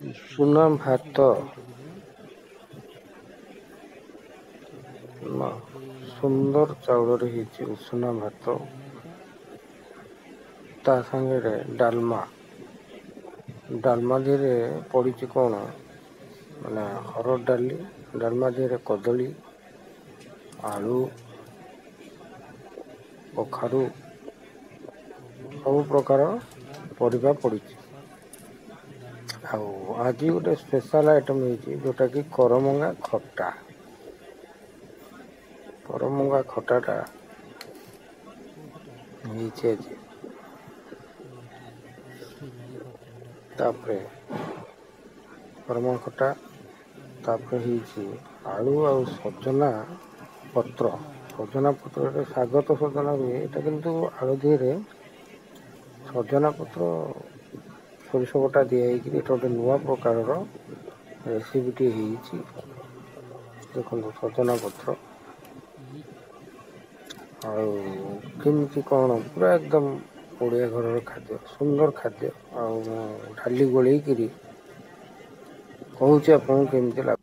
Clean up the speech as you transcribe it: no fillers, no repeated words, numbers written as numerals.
ଉଷୁନା ଭାତ। ସୁନ୍ଦର ଚାଉଳରେ ହେଇଛି ଉଷୁନା ଭାତ। ତା ସାଙ୍ଗରେ ଡାଲମା। ଡାଲମା ଦିହରେ ପଡ଼ିଛି କଣ? ମାନେ ହରଡ଼ ଡାଲି, ଡାଲମା ଦିହରେ କଦଳୀ, ଆଳୁ, କଖାରୁ ସବୁ ପ୍ରକାର ପରିବା ପଡ଼ିଛି। ଆଉ ଆଜି ଗୋଟେ ସ୍ପେଶାଲ ଆଇଟମ୍ ହେଇଛି, ଯେଉଁଟାକି କରମଙ୍ଗା ଖଟା। କରମଙ୍ଗା ଖଟାଟା ହେଇଛି ଆଜି। ତାପରେ କରମଙ୍ଗା ଖଟା, ତାପରେ ହେଇଛି ଆଳୁ ଆଉ ସଜନା ପତ୍ର। ସଜନା ପତ୍ରରେ ଶାଗ ତ ସଜନା ହୁଏ, ଏଇଟା କିନ୍ତୁ ଆଳୁ ଦିହରେ ସଜନା ପତ୍ର ସୋରିଷ ବଟା ଦିଆ ହେଇକିରି ଏଇଟା ଗୋଟେ ନୂଆ ପ୍ରକାରର ରେସିପିଟି ହେଇଛି। ଦେଖନ୍ତୁ ସଜନା ପତ୍ର ଆଉ କେମିତି କ'ଣ, ପୁରା ଏକଦମ ଓଡ଼ିଆ ଘରର ଖାଦ୍ୟ, ସୁନ୍ଦର ଖାଦ୍ୟ। ଆଉ ମୁଁ ଢାଲି ଗୋଳେଇକିରି କହୁଛି ଆପଣଙ୍କୁ କେମିତି ଲାଗୁଛି।